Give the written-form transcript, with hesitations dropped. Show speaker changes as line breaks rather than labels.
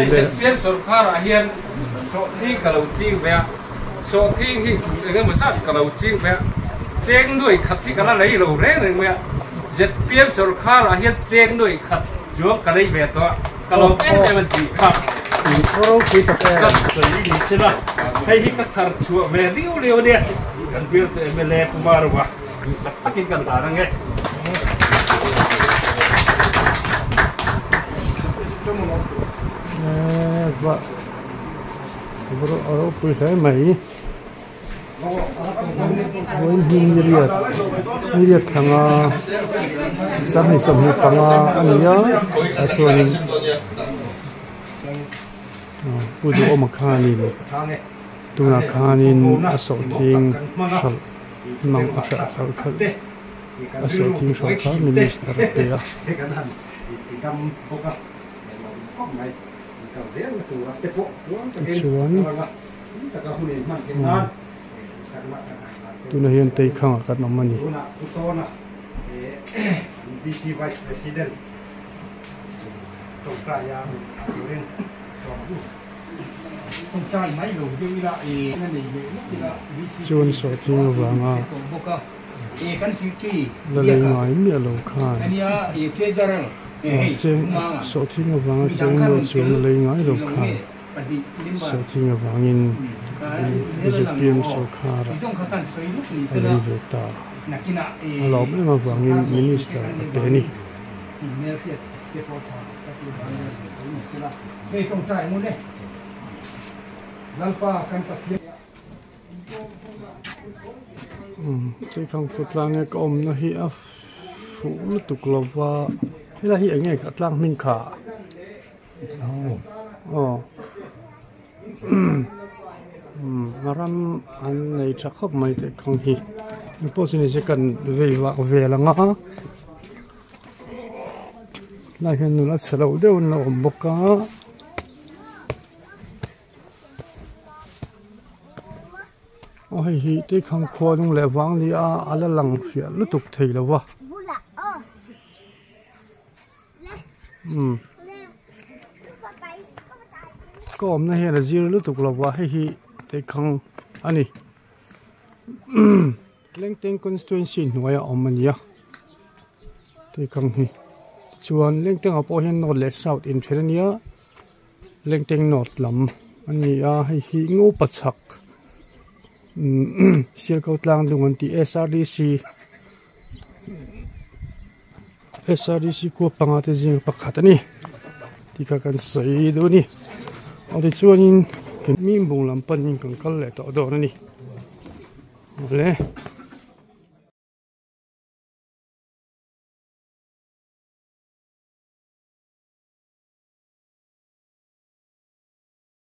Hei ZPM sorkharah hian sawhthing ka lo ching ve a, sawhthing hi kum eng emaw zat ka lo ching ve a, cheng nuai khat hi ka la lei lo reng reng mai a, ZPM sorkharah hian cheng nuai khat chuang ka lei ve tawh a, ka lawm em em a tih kha kan sawi ni sin a, hei hi ka thar chhuah ve liu liu a nia, kan bialtu mla Pu Marova duhsak takin kan hlan ang e.
A ropui hle mai vawiin hi riat riat thlanga sanghnih 25 a ni a tah chuanin pu duhawma khanin tunah khanin a sawhthing hralh mang a hralh khalh khalh a sawhthing hralh kha minister a pe a. Tichuan tunah hian Teikhangah kan awm a ni. Chuan sawhthing avanga la lei ngai miah lo khan cheng sawhthing avanga cheng nuai chuang la lei ngai lo khan sawhthing avangin ZPM sorkar ah a lei ve ta a lawm em avangin minister a pe a ni. Teikhang khawtlang nge ka awmna hi a fuh lutuk lo va helai hi eng nge a tlang hming kha aw a ram an nei tha khawp mai teikhang hi engpawh chu nise kan vei vak vel ang a helai hian nula chhe lo deuh an lo awm bawk a. Aw hei hi Teikhang khua hnung leh vang ni a a la lang fiah lutuk thei lo va umm ka awmna hian a zir lutuk lo va hei hi Teikhang a ni Lengteng constituency hnuaia awm a ni a Teikhang hi tichuan Lengteng ah pawh hian north leh south inthen a nia. Lengteng north lam a ni a hei hi Ngopa chhak umm Sialkau tlang dung an tih S_R_D_C S_R_D_C khua panga te zinga pakhat a ni tih kha kan sawi duh a ni aw tichuanin mi bung lam panin kan kal leh tawh dawn a ni awle.